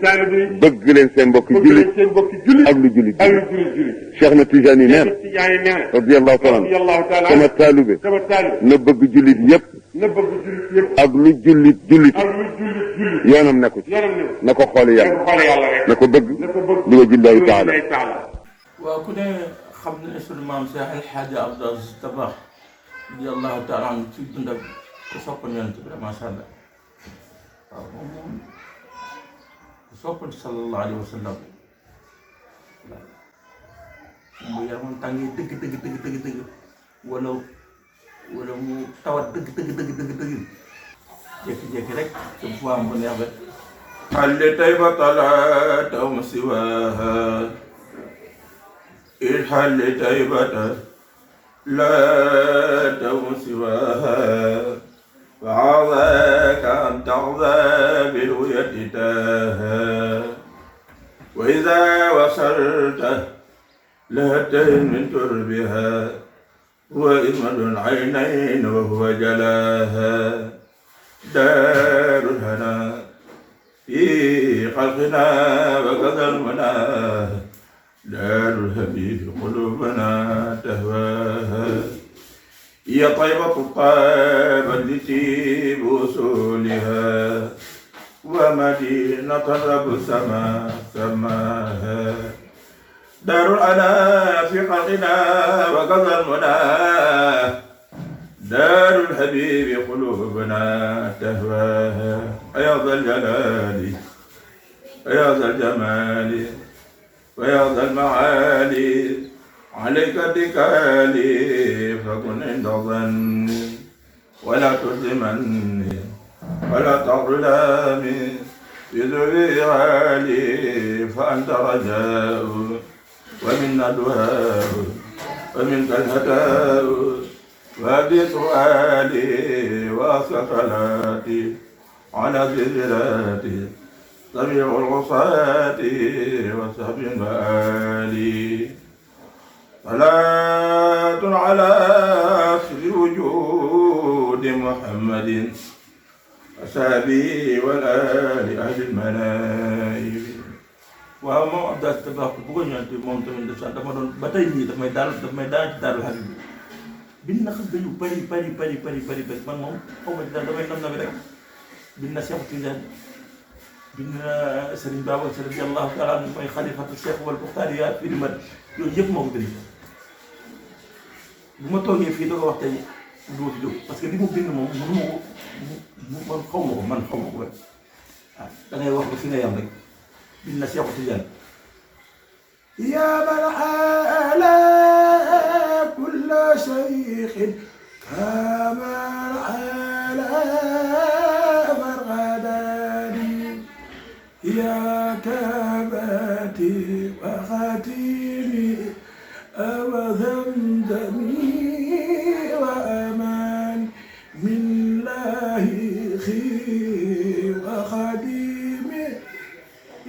bëgg leen seen mbokki jullit ak lu jullit Cheikh na Tijaani neen radiyallahu taala sama taalibe na bëgg jullit yëpp ak lu jullit yoonam nekku ci na ko xooli yàlla na ko bëgg li nga jillaahi taala. waaw ku ne xam na ne sunu maam Cheikh El Hadj Abdou Aziz Dabakh radiyallahu taala anhu ci dundam ku soppoon yonent bi macha allah waaw moom ku soppoon sallallahu alayhi wa sallam moom bu yaramam tàngee dëgg wala mu tawat dëgg jékki-jékki rek te bu fa am bu neex ba xalli tayba talaata wa siwaha الحل تيبة لا سواها وعظاك أن تغضى بالوية تاها وإذا وصلت لهتهم من تربها هو إثمد العينين وهو جلاها دار الهنا في خلقنا وكذا المناه دار الحبيب قلوبنا تهواها هي طيبة الطيب التي بوصولها ومدينة رب السماء سماها دار الأنا في خلقنا وكذا المنى دار الحبيب قلوبنا تهواها يا ذا الجلال يا ذا الجمال ويا ذا المعالي عليك اتكالي فكن عند ظني ولا تلزمني ولا تظلمي بذوي عالي فأنت رجاء ومنا دعاء ومنك الهداء وهدي سؤالي وأصل صلاتي على ذراتي سميع العصاة وسهب وآلي صلاة على أصل وجود محمد وصحبه والآل أهل المنايب waaw moom Abdou Aziz Dabakh bëggoon ñëwaat moom tamit dama doon ba tey nii daf may daal ci Daarul Habib bind na xas yu bari man moom xaw ma ci daal damay nam rek bind na Cheikh Tidiane bind na Serigne Babacar radiyallahu taala anhu mooy xalifatu Cheikh wal Buxtaariyaat fii di mat yooyu yëpp moo ko bind bu ma toogee fii da ko wax tey du ma fi jóg parce que li mu bind moom mënu ma ko man xaw ma ko rek waaw da ngay wax ba fi nga yam rek bind na Cheikh Tidiane yaa man ala kulla shaykhin kaman ala يا كباتي وخاتمي وذمدمي وأمان من لاهخي وخديمي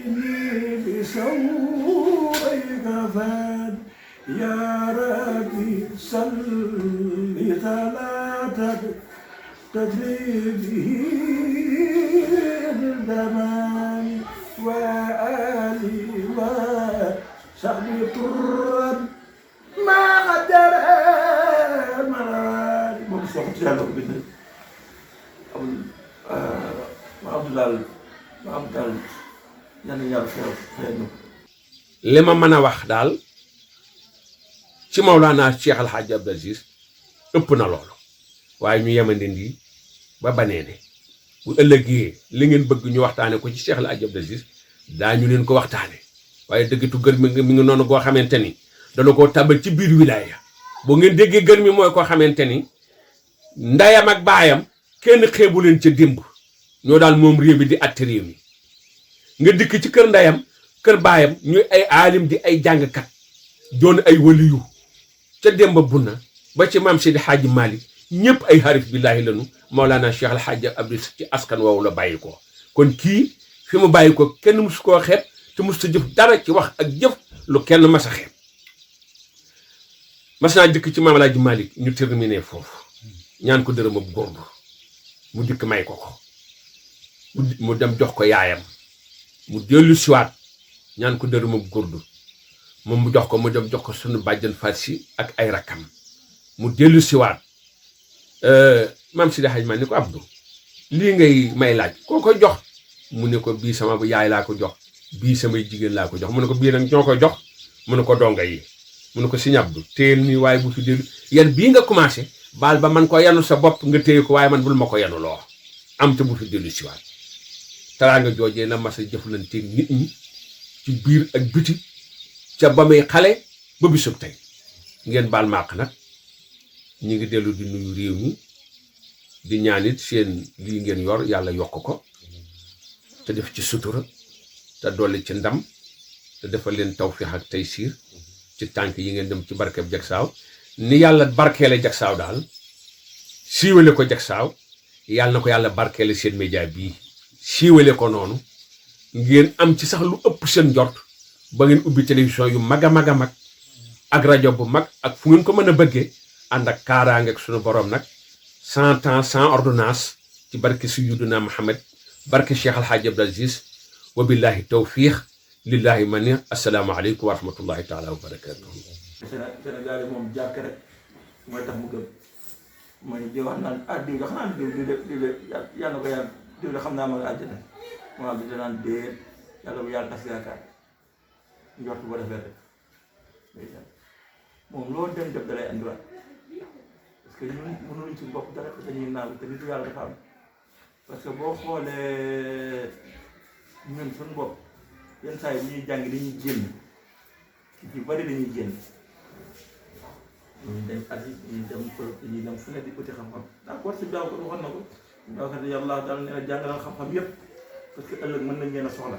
إني بسوءك فاد يا ربي صل ثلاثة تدريبه الزمان وآلي وصحبي طرا ما قدر مراري moom Cheikh Tidiane ko bind ma Abdoulaye ñaan yàlla xëy na li ma mën a wax daal ci Mawlana Cheikh El Hadj Abdou Aziz ëpp na loolu waaye ñu yemande ndi ba banee ne bu ëllëgee li ngeen bëgg ñu waxtaane ko ci Cheikh El Hadj Abdou Aziz daañu leen ko waxtaane waaye dëggitu gër mi ngi noonu goo xamante ni dana koo tàbbal ci biir wilaya boo ngeen déggee gër mi mooy koo xamante ni ndayam ak baayam kenn xeebu leen ca démb ñoo daal moom réew mi di atte réew mi nga dikk ci kër ndayam kër baayam ñuy ay aalim di ay jàngkat doon ay waliyu ca démb bunna ba ci maam Seydi Hadji Malick ñëpp ay xarif billaahi lanu Mawlana Cheikh Al Hadji Abdou ci askan woowu la bàyyi ko kon kii fi mu bàyyi ko kenn musu koo xeeb te musu ta jëf dara ci wax ak jëf lu kenn mas a xeeb mas naa dikk ci maam El Hadji Malick ñu terminé foofu ñaan ko dërëm ab góordu mu dikk may ko mu dem jox ko yaayam mu dellu siwaat ñaan ko dërëm ab góordu moom mu jox ko mu dem jox ko sunu bàjjan Farsi ak ay rakkam mu dellu siwaat maam Seydi Hadji Malick ni ko Abdou lii ngay may laaj koo ko jox mu ne ko bii sama yaay laa ko jox bii samay jigéen laa ko jox mu ne ko bii nag ñoo ko jox mu ne ko donga yi mu ne ko Sëñ Abdou téyel nii waaye bu fi dellu yan bii nga commencé baal ba man ko yanu sa bopp nga téye ko waaye man bul ma ko yanu loo am te bu fi dellu siwaat teraanga joojee la mas a jëflanteeg nit ñi ci biir ak biti ca ba muy xale ba bisub tey ngeen baal màq nag ñi ngi dellu di nuyu réew mi di ñaanit seen lii ngeen yor yàlla yokk ko te def ci sutura te dolli ci ndam te defal leen tawfiix ak taysiir ci tànk yi ngeen dem ci barkeb Jaksaaw ni yàlla barkeele Jaksaaw daal siiwale ko Jaksaaw yàlla na ko yàlla barkeele seen média bii siiwale ko noonu ngeen am ci sax lu ëpp seen njort ba ngeen ubbi télévision yu mag a mag a mag ak rajo bu mag ak fu ngeen ko mën a bëggee ànd ak kaaraange ak sunu borom nag 100 ans sans ordonnance ci barke Sayyiduna Muhammad barke Cheikh Al Hadji Abdou Aziz wa billahi tawfiq lillahi mani assalaamu aleykum wa rahmatullahi taala wa barakatuhu. Sénégal yi moom jàkk rek mooy tax mu gëm mooy di wax naan diw nga xam naa diw yàlla na ko yàlla diw la xam naa ma nga àjjana moo bi danaan déet yàlla bu yàlla tas yaakaar njort boo defee rek moom loolu dem def dalay andiwaat parce que ñun mënuñ ci bopp dara te dañuy naaw te nitu yàlla dafa am parce que boo xoolee ñun suñu bopp yenn saa yi ñuy jàng dañuy génn ci bari dañuy génn ñuy dem Asie ñuy dem Europe ñuy dem fu ne di uti xam-xam d'accord si daaw ko waxoon na ko daaw kat yàlla daal nee na jàngalal xam-xam yépp parce que ëllëg mën nañ leen a soxla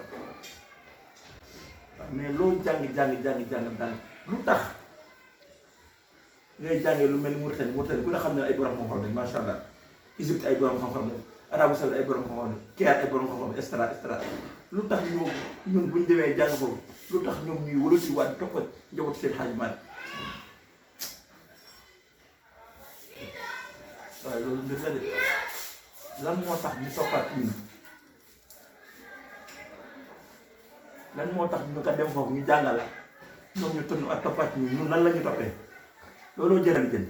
mais loo jàng daal lu tax ngay jàngee lu mel ni Mauritanie ku ne xam ne ay borom xam-xam lañ macha allah Égypte ay borom xam-xam lañ Arabie Saoudite ay borom xam-xam lañ Caire ay borom xam-xam et cetera lu tax ñun buñ demee jàng foofu lu tax ñoom ñuy wëlu si waat topp njaboot seen Hadji Malick waaye loolu mbir la de lan moo tax ñu toppaat ñun lan moo tax ñu ko dem foofu ñu jàngal ñoom ñu tënnu ak toppaat ñun lan la ñu toppee looloo jëral jën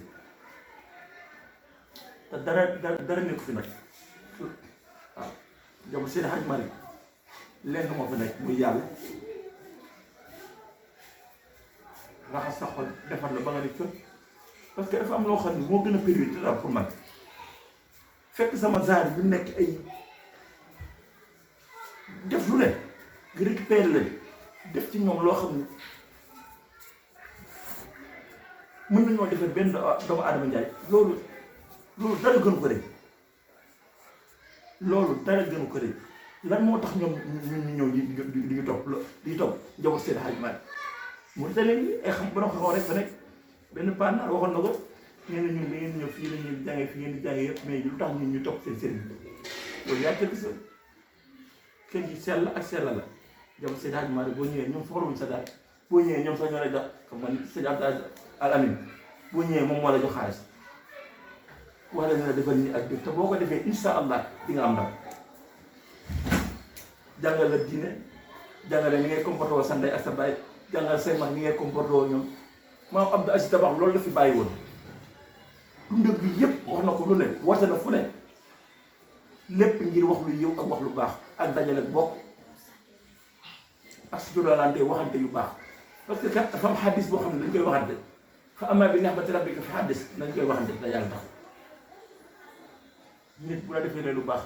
te dara nekku fi nag waaw njaboot seen Hadji Malick lenn moo fi nekk muy yàlla raxas sa xol defar la ba nga ne cot parce que dafa am loo xam ne moo gën a priorité daal pour man fekk sama zaar bi nekk ay def lu ne nga récupéré leen def ci ñoom loo xam ne mën nañoo defar benn doomu aadama njaay loolu dara gënu ko rëy loolu dara gënu ko rëy lan moo tax ñoom ñu ñëw di ñu topp njaboot seen Hadji Malick mu tane ni ay xam borom xam rek fa nekk benn pannaar waxoon na ko nee na ñun da ngeen ñëw fii la ñuy jàngee fi ngeen di jàngee yëpp mais lu tax ñun ñu topp seen sëriñ loolu yaa kër gis kër gi sell ak sell la njaboot seen Hadji Malick boo ñëwee ñoom soxlawuñ sa daal boo ñëwee ñoom sax ñoo lay jox xam nga sëñ Abdou Al Amin boo ñëwee moom moo la jox xaalis wax la ne la defal nii ak te boo ko defee insha allah di nga am ndam jàngal la diine jàngale ni ngay comporté woo sa ndey ak sa baay jàngal say mag ni ngay comporté woo ñoom maam Abdou Aziz Dabakh loolu la fi bàyyi woon dundam bi yëpp wax na ko lu ne woote na fu ne lépp ngir wax lu yiw ak wax lu baax ak dajale bokk ak suturalante waxante yu baax parce que kat dafa am xaddis boo xam ne dañ koy waxante fa amaa bi ni'mati rabbika fa haddis nañ koy waxante da yàlla tax nit bu la defee ne lu baax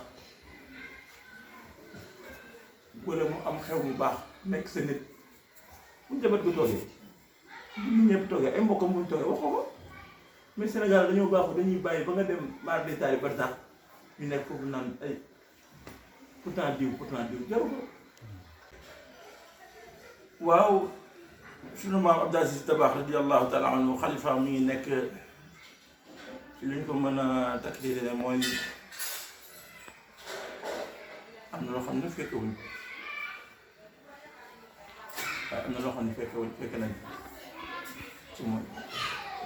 wala mu am xew bu baax nekk sa nit bu njaboot gu toogee bu ñu ñëpp toogee ay mbokkam bu ñu toogee wax ko mais Sénégal dañoo baaxul dañuy bàyyi ba nga dem maar détaillé ba tax ñu nekk foofu naan ay pourtant diw jaru ko. waaw sunu maam Abdou Aziz Dabakh radiyallahu taala anhu xalifa mi ngi nekk ci li ñu ko mën a takk mooy am na loo xam ne fekkewuñ waaye am na loo xam ne fekk nañ ci mooy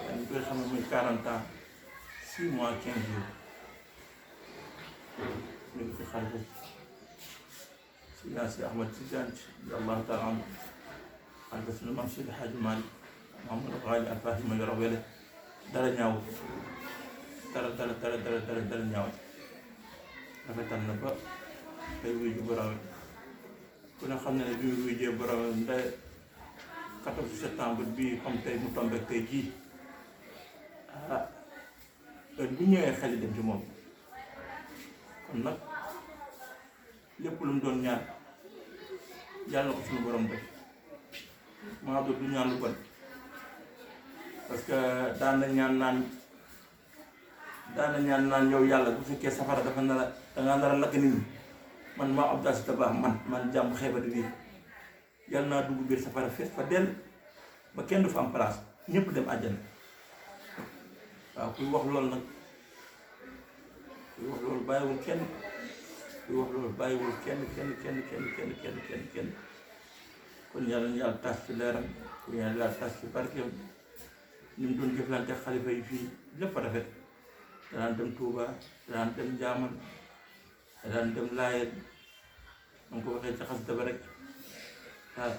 waaye ñu koy xam ne muy 40 ans 6 mois 15 jours ñu ngi fi xalifa si Ahmad Tidiane radiyallahu taala anhu xalifa sunu maam Seydi Hadji Malick Mamadou Ghali Alfaahi ma yoro wele dara ñaawut dara ñaawut rafetal na ba tey wuy ji borom ku ne xam ne bi muy wuy jee borom nda 14 septembre bii comme tey mu tombé tey jii bu ñëwee xel dem ci moom kon nag lépp lu mu doon ñaan yàlla na ko suñu borom def maa du ñaan lu bon parce que daan na ñaan naan yow yàlla bu fekkee safara dafa nar a dangaa nar a lakk nit ñi man maa Abdou Aziz Dabakh man jàmm xeebati bii yàlla naa dugg biir safara fees fa dell ba kenn du fa am place ñëpp dem àjjana waaw kuy wax loolu nag kuy wax loolu bàyyiwul kenn kon yàlla na yàlla tas ci leeram kon yàlla tas ci barkeem ñu ngi doon jëflante xalifa yi fii lépp a rafet danaan dem Touba danaan dem Njaaman danaan dem Laayeen ma ko waxee ci xas daba rek waaw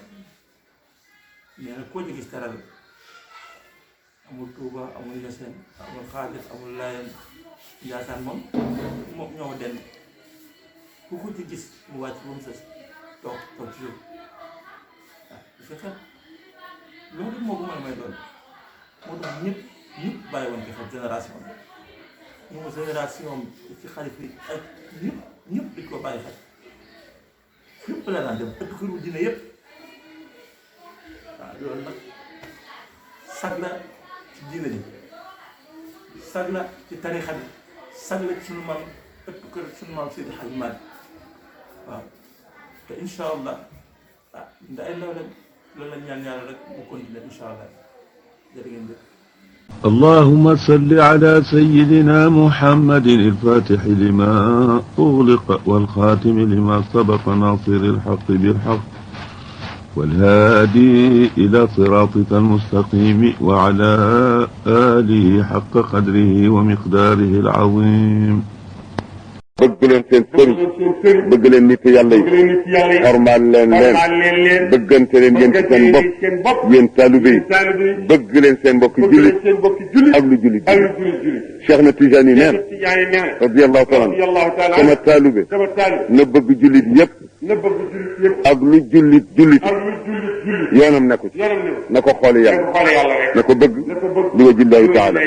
nee na koo ci gis teral amul Touba amul Ñaseen amul Xaadir amul Laayeen Njaasaan moom ñoo den ku ko ci gis mu wàcc ba mu sës toog ci suuf waaw bu fekkee loolu moo ko mën a may doon moo tax ñëpp bàyyi woon ko xel génération bi moom génération ci xalifa yi ak ñëpp dañ ko bàyyi xel fépp la daan dem ëpp këru dina yëpp waaw loolu nag sag la ci diina ji sag la ci tarixa bi sag la ci sunu maam ëpp kër sunu maam Seydi Hadji Malick waaw te incha allah nda ay ndaw leen loolu lañ ñaan yàlla rek mu continuer incha allah jërë ngeen jëf. اللهم صل على سيدنا محمد الفاتح لما أغلق والخاتم لما سبق ناصر الحق بالحق والهادي إلى صراطك المستقيم وعلى آله حق قدره ومقداره العظيم. bëgg leen seen sëriñ bëgg leen nit yàlla yi xormaal leen bëggante leen yéen ci seen bopp yéen taalibe yi bëgg leen seen mbokk jullit ak lu jullit Cheikh na Tijaani neen radiyallahu taala sama taalibe na bëgg jullit yëpp ak lu jullit yoonam nekku ci na ko xooli yàlla na ko bëgg li wajhillaahi taala